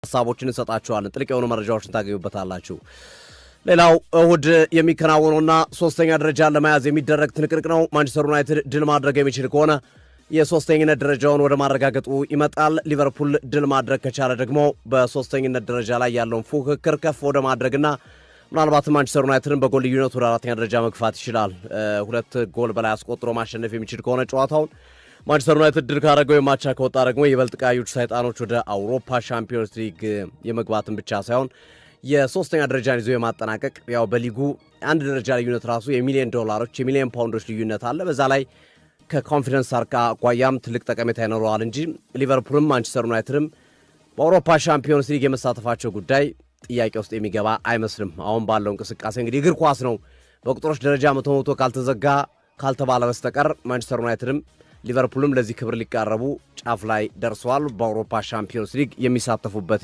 ሀሳቦችን እንሰጣችኋለን። ጥልቅ የሆኑ መረጃዎችን ታገኙበታላችሁ። ሌላው እሁድ የሚከናወነውና ሶስተኛ ደረጃን ለመያዝ የሚደረግ ትንቅንቅ ነው። ማንቸስተር ዩናይትድ ድል ማድረግ የሚችል ከሆነ የሶስተኝነት ደረጃውን ወደ ማረጋገጡ ይመጣል። ሊቨርፑል ድል ማድረግ ከቻለ ደግሞ በሶስተኝነት ደረጃ ላይ ያለውን ፉክክር ከፍ ወደ ማድረግና ምናልባትም ማንቸስተር ዩናይትድን በጎል ልዩነት ወደ አራተኛ ደረጃ መግፋት ይችላል። 2 ጎል በላይ አስቆጥሮ ማሸነፍ የሚችል ከሆነ ጨዋታውን ማንቸስተር ዩናይትድ ድል ካደረገው ወይም አቻ ከወጣ ደግሞ ይበልጥ ቀያዮቹ ሰይጣኖች ወደ አውሮፓ ሻምፒዮንስ ሊግ የመግባትን ብቻ ሳይሆን የሶስተኛ ደረጃን ይዞ የማጠናቀቅ፣ ያው በሊጉ አንድ ደረጃ ልዩነት ራሱ የሚሊዮን ዶላሮች፣ የሚሊዮን ፓውንዶች ልዩነት አለ። በዛ ላይ ከ confidence አኳያም ትልቅ ጠቀሜታ ይኖረዋል እንጂ ሊቨርፑልም ማንቸስተር ዩናይትድም በአውሮፓ ሻምፒዮንስ ሊግ የመሳተፋቸው ጉዳይ ጥያቄ ውስጥ የሚገባ አይመስልም። አሁን ባለው እንቅስቃሴ እንግዲህ እግር ኳስ ነው። በቁጥሮች ደረጃ 100% ካልተዘጋ ካልተባለ በስተቀር ማንቸስተር ዩናይትድም ሊቨርፑልም ለዚህ ክብር ሊቃረቡ ጫፍ ላይ ደርሰዋል። በአውሮፓ ሻምፒዮንስ ሊግ የሚሳተፉበት